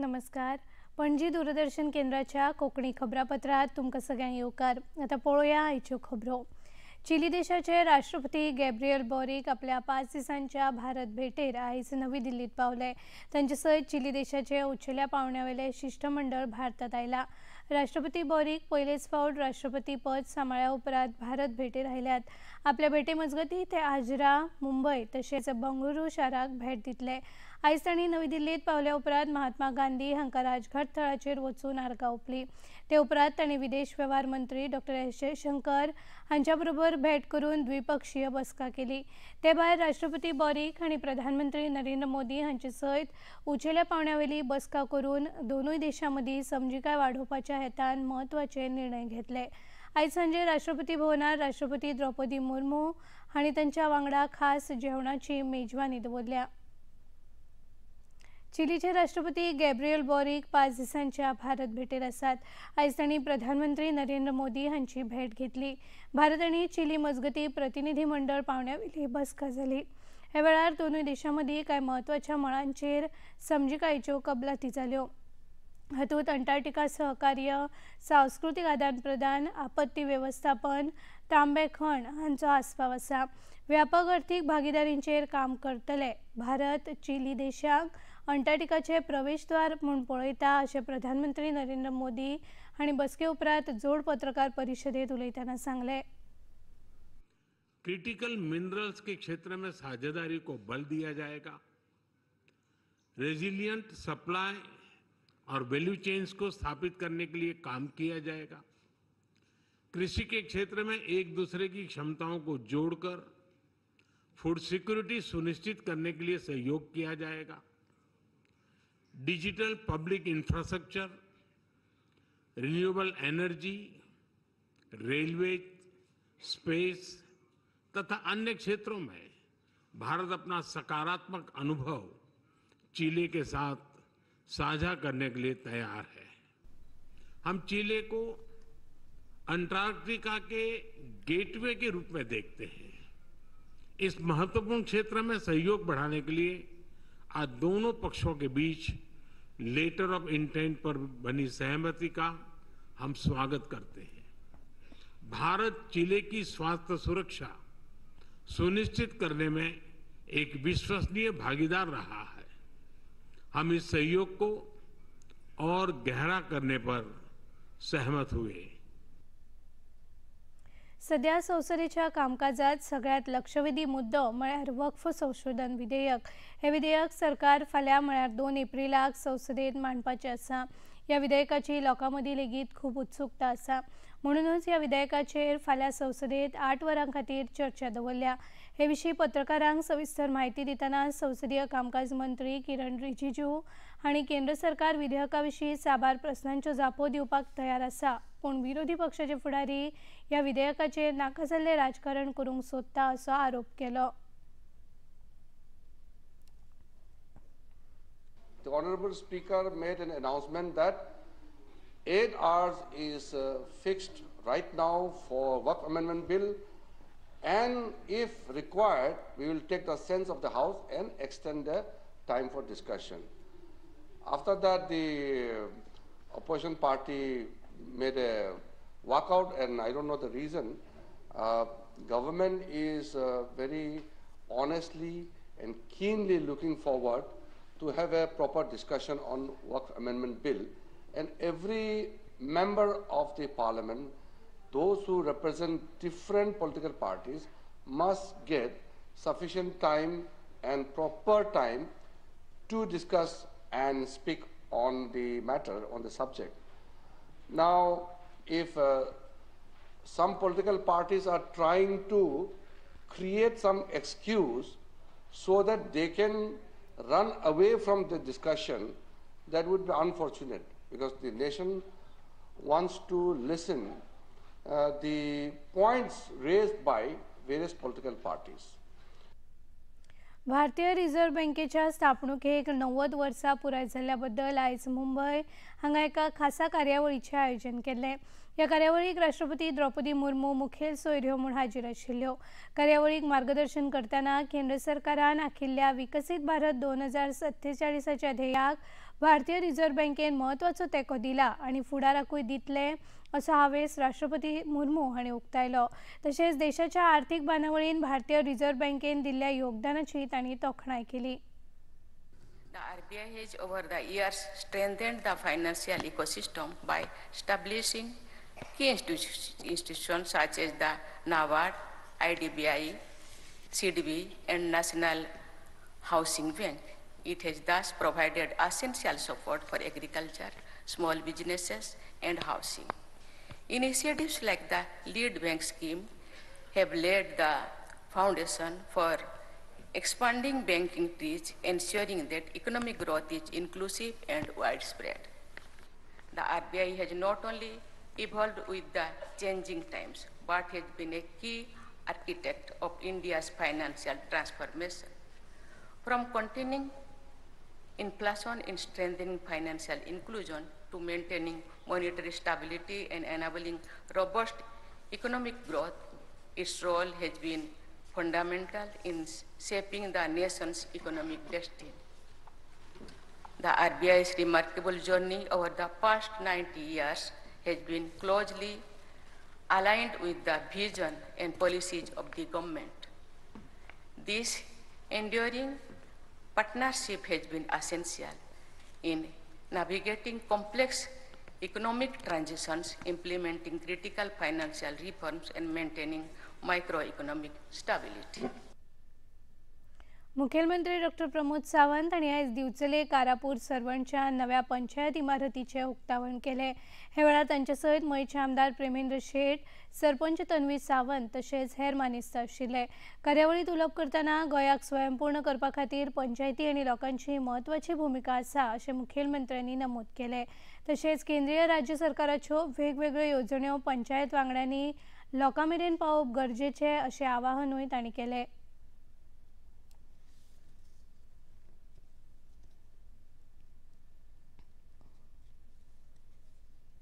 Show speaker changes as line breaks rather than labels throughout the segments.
नमस्कार. पणजी दूरदर्शन केंद्राच्या कोंकणी खबरापत्रात तुमकां सगळ्यांक येवकार. आतां पळोवया आयच्यो खबरो. चिली देशाचे राष्ट्रपती गॅब्रियल बोरीक आपल्या 5 दिसांच्या भारत भेटेर आयज नवी दिल्लीत पावले. तांचे सयत चिली देशाचे उंचेल्या पावंड्यावेले शिश्टमंडळ भारतात आयला. राष्ट्रपती बोरीक पयलेच फावट राष्ट्रपती पद सांबाळ्या उपरांत भारत भेटेर आयल्यात. आपल्या भेटे मजगती ते आजरा, मुंबय तशेंच बंगळुरू शाराक भेट दितले. आयज तांणी नवी दिल्लीत पावल्या उपरांत महात्मा गांधी हांकां राजघाट थळाचेर वचून आर्गां ओंपली. ते उपरांत तांणी विदेश वेव्हार मंत्री डॉ. एस जयशंकर हांच्या बरोबर भेट करून द्विपक्षीय बसका केली. ते भायर राष्ट्रपती बोरीक हांणी प्रधानमंत्री नरेंद्र मोदी हांचे सयत उंचेल्या पावंड्यावेली बसका करून दोनूय देशां मदीं समजिकाय वाडोवपाच्या हेतान म्हत्वाचे निर्णय घेतले. आयज सांजे राष्ट्रपती भवनार राष्ट्रपती द्रौपदी मुर्मू हांणी तांच्या वांगडा खास जेवणाची मेजवानी दवरल्या. चिलीचे राष्ट्रपती गॅब्रियल बोरीक 5 दिसांच्या भारत भेटेर आसात. आयज तांणी प्रधानमंत्री नरेंद्र मोदी हांची भेट घेतली. भारत आनी चिली मजगती प्रतिनिधी मंडळ पावंड्यावेली बसका जाली. ह्या वेळार दोनूय देशां मदीं कांय म्हत्वाच्या मळांचेर समजिकायेच्यो कबलाती जाल्यो. हातूंत अंटार्क्टिका सहकार्य, सांस्कृतीक आदान प्रदान, आपत्ती वेवस्थापन, तांबे खण हांचो आस्पाव आसा. व्यापक अर्थीक भागीदारींचेर काम करतले. भारत चिली देशाक अंटार्क्टिकाचे प्रवेशद्वार म्हूण पळयता अशें प्रधानमंत्री नरेंद्र मोदी हांणी बसके उपरांत जोड पत्रकार परिशदेंत उलयतना सांगलें.
क्रिटिकल मिनरल्स के क्षेत्र में साझेदारी को बल दिया जाएगा. रेजिलिएंट सप्लाई और वैल्यू चेन्स को स्थापित करने के लिए काम किया जाएगा. कृषि के क्षेत्र में एक दूसरे की क्षमताओं को जोड़कर फूड सिक्योरिटी सुनिश्चित करने के लिए सहयोग किया जाएगा. Digital public infrastructure, renewable energy, railway, space तथा अन्य क्षेत्रों में भारत अपना सकारात्मक अनुभव चिली के साथ साझा करने के लिए तैयार है. हम चिली को अंटार्कटिका के गेटवे के रूप में देखते हैं. इस महत्वपूर्ण क्षेत्र में सहयोग बढ़ाने के लिए आज दोनों पक्षों के बीच लेटर ऑफ इंटेंट पर बनी सहमति का हम स्वागत करते हैं. भारत चिली की स्वास्थ्य सुरक्षा सुनिश्चित करने में एक विश्वसनीय भागीदार रहा है. हम इस सहयोग को और गहरा करने पर सहमत हुए.
सध्या संसदेच्या कामकाजात सगळ्यात लक्षवेधी मुद्दो म्हळ्यार वक्फ संशोधन विधेयक. हे विधेयक सरकार फाल्यां म्हळ्यार 2 एप्रिलाक संसदेत मांडपाचें आसा. ह्या विधेयकाची लोकां मदीं लेगीत खूब उत्सुकता आसा. म्हणूनच ह्या विधेयकाचेर फाल्यां संसदेत 8 वरां खातीर चर्चा दवरल्या. हे विशीं पत्रकारांक सविस्तर म्हायती दितना संसदीय कामकाज मंत्री किरण रिजिजू हांणी केंद्र सरकार विधेयका विशीं साबार प्रस्नांच्यो जापो दिवपाक तयार आसा, पूण विरोधी पक्षाचे फुडारी ह्या विधेयकाचेर नाका जाल्लें राजकारण करूंक सोदता असो आरोप केलो.
The Honorable Speaker made an announcement that 8 hours is fixed right now for Waqf Amendment Bill, and if required, we will take the sense of the House and extend the time for discussion. After that, the opposition party made a walkout, and I don't know the reason. Government is very honestly and keenly looking forward to have a proper discussion on Waqf Amendment Bill, and every member of the parliament, those who represent different political parties, must get sufficient time and proper time to discuss and speak on the matter, on the subject. Now, if some political parties are trying to create some excuse so that they can run away from the discussion, that would be unfortunate, because the nation wants to listen the points raised by various political parties.
भारतीय reserve बँकेच्या स्थापणुकेक 90 वर्सां पुराय जाल्ल्या बद्दल आयज मुंबय हांगा एका खासा कार्यावळीचें आयोजन केल्लें. ह्या कार्यावळीक राष्ट्रपती द्रौपदी मुर्मू मुखेल सोयऱ्यो म्हूण हाजीर आशिल्ल्यो. कार्यावळीक मार्गदर्शन करतना केंद्र सरकारान आखिल्ल्या विकसीत भारत 2047 ध्येयाक भारतीय रिझर्व्ह बँकेन म्हत्वाचो तेंको दिला आनी फुडाराकूय दितले असो हावेस राष्ट्रपती मुर्मू हांणी उक्तायलो। तशेंच देशाच्या आर्थिक बांदावळीन भारतीय रिझर्व्ह बँकेन दिल्ल्या योगदानाची तांणी तोखणाय केली।
The RBI has over the years strengthened the financial ecosystem by establishing key institutions such as the NABARD, IDBI, CDB and National Housing Bank. It has thus provided essential support for agriculture, small businesses and housing. Initiatives like the Lead Bank scheme have laid the foundation for expanding banking reach, ensuring that economic growth is inclusive and widespread. The RBI has not only evolved with the changing times, but has been a key architect of India's financial transformation. From containing inflation and strengthening financial inclusion to maintaining monetary stability and enabling robust economic growth, its role has been fundamental in shaping the nation's economic destiny. The RBI's remarkable journey over the past 90 years has been closely aligned with the vision and policies of the government. This enduring partnership has been essential in navigating complex economic transitions, implementing critical financial reforms, and maintaining microeconomic stability.
मुख्यमंत्री doctor Pramod Sawant हांणी आयज दिवचले कारापूर सर्वणच्या नव्या पंचायत इमारतीचें उक्तावण केलें। हे वेळार तांचे सयत मयचे आमदार प्रेमेंद्र शेट, सरपंच तन्वी सावंत तशेंच हेर मानेस्त आशिल्ले। कार्यावळींत उलोवप करतना गोंयाक स्वयंपूर्ण करपा खातीर पंचायती आनी लोकांची म्हत्वाची भुमिका आसा अशें मुखेलमंत्र्यांनी नमूद केलें। तशेंच केंद्रीय राज्य सरकाराच्यो वेगवेगळ्यो येवजण्यो पंचायत वांगड्यांनी लोकां मेरेन पावोवप गरजेचें अशें आवाहनूय तांणी केलें।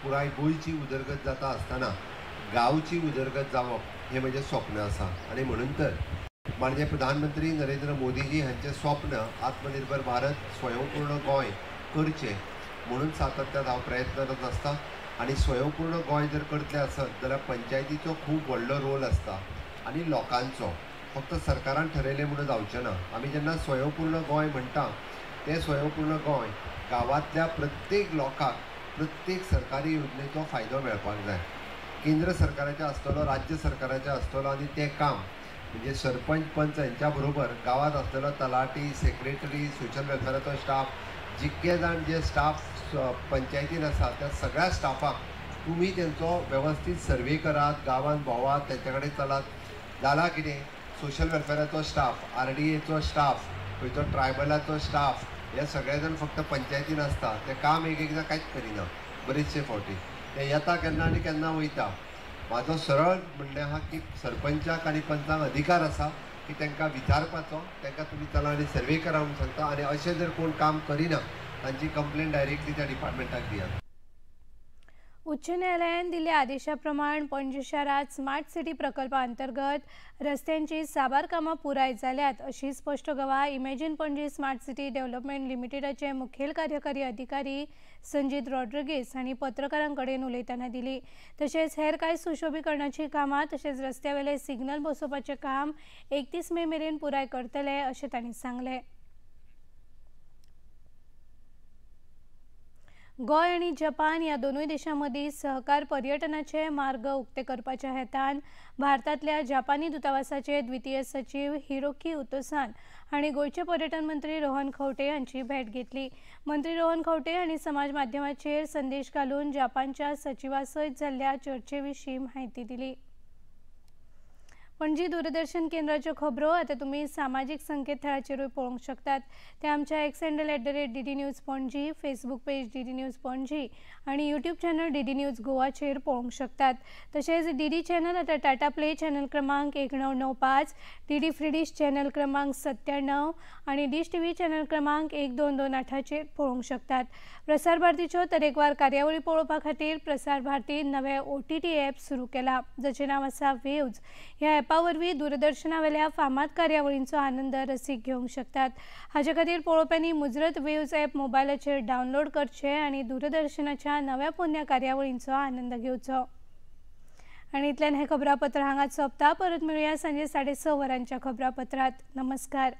पुराय गोंयची उदरगत जाता आसतना गांवची उदरगत जावप हें म्हजें स्वप्न आसा आनी म्हणून तर माननीय प्रधानमंत्री नरेंद्र मोदीजी हांचें स्वप्न आत्मनिर्भर भारत स्वयंपूर्ण गोंय करचें म्हणून सातत्यान हांव प्रयत्नरत आसता आनी स्वयंपूर्ण गोंय जर करतलें आसत जाल्यार पंचायतीचो खूब व्हडलो रोल आसता आनी लोकांचो। फक्त सरकारान ठरयलें म्हणून जावचें ना। आमी जेन्ना स्वयंपूर्ण गोंय म्हणटा तें स्वयंपूर्ण गोंय गांवांतल्या प्रत्येक लोकांक प्रत्येक सरकारी योजनेचो फायदो मेळपाक जाय। केंद्र सरकाराचें आसतलो, राज्य सरकाराचें आसतलो आनी तें काम म्हणजे सरपंच पंच हेंच्या बरोबर गांवांत आसलेलो तलाठी, सेक्रेटरी, सोशल वेलफेराचो स्टाफ, जितके जाण जे स्टाफ पंचायतीन आसा त्या सगळ्या स्टाफाक तुमी तेंचो वेवस्थीत सर्वे करात, गांवांत भोंवात, तेंच्या कडेन चलात। जालां कितें, सोशल वेलफेराचो स्टाफ, आरडीएचो स्टाफ, खंयचो ट्रायबलाचो स्टाफ, हे सगळे जाण फक्त पंचायतीन आसता, ते काम एक एकदां कांयच करिना। बरेचशे फावटी ते येता केन्ना आनी केन्ना वयता। म्हाजो सरळ म्हणणें आहा की सरपंचाक आनी पंचांक अधिकार आसा की तांकां विचारपाचो, तांकां तुमी चला आनी सर्वे करा म्हणून सांगता आनी अशें जर कोण काम करिना तांची कंप्लेन डायरेक्टली त्या डिपार्टमेंटाक दियात।
उच्च न्यायालयान दिल्ल्या आदेशा प्रमाण पणजी शारांत स्मार्ट सिटी प्रकल्पा अंतर्गत रस्त्यांची साबार कामां पुराय जाल्यात अशी स्पश्ट गवाय imagine Panaji smart city development लिमिटेडाचे मुखेल कार्यकारी अधिकारी संजीत रॉड्रिगीस हांणी पत्रकारां कडेन उलयतना दिली। तशेंच हेर कांय सुशोभीकरणाची कामां तशेंच रस्त्यावेले सिग्नल बसोवपाचें काम 31 मे मेरेन पुराय करतले अशें तांणी सांगलें। गोंय आनी जपान ह्या दोनूय देशां मदीं सहकार पर्यटनाचे मार्ग उक्ते करपाच्या हेतान भारतांतल्या जपानी दूतावासाचे द्वितीय सचीव हिरोकी उतोसान हांणी गोंयचे पर्यटन मंत्री रोहन खंवटे हांची भेट घेतली। मंत्री रोहन खंवटे हांणी समाज माध्यमाचेर संदेश घालून जपानच्या सचिवा सयत जाल्ल्या चर्चे विशीं म्हायती दिली। पणजी दूरदर्शन केंद्राच्यो खबरो आतां तुमी सामाजीक संकेतथळाचेरूय पळोवंक शकतात। ते आमच्या X handle @DD News Panaji, Facebook page DD News Panaji आनी यूट्यूब चॅनल DD news गोवाचेर पळोवंक शकतात। तशेंच DD channel आतां टाटा प्ले चॅनल क्रमांक 1995, DD free dish channel क्रमांक 97 आनी डिश टीव्ही चॅनल क्रमांक 1228चेर पळोवंक शकतात। प्रसार भारतीच्यो तरेकवार कार्यावळी पळोवपा खातीर प्रसार भारतीन नवे OTT app सुरू केला, जाचें नांव आसा वेव्ज। ह्या ॲपा ॲपा वरवीं दूरदर्शनावेल्या फामाद कार्यावळींचो आनंद रसीक घेवंक शकतात. हाचे खातीर पळोवप्यांनी मुजरत वेव्ज ॲप मोबायलाचेर डावनलोड करचें आनी दूरदर्शनाच्या नव्या पोन्न्या कार्यावळींचो आनंद घेवचो. आनी इतल्यान हें खबरापत्र हांगाच सोंपता. परत मेळुया सांजे 6:30 वरांच्या खबरापत्रांत. नमस्कार.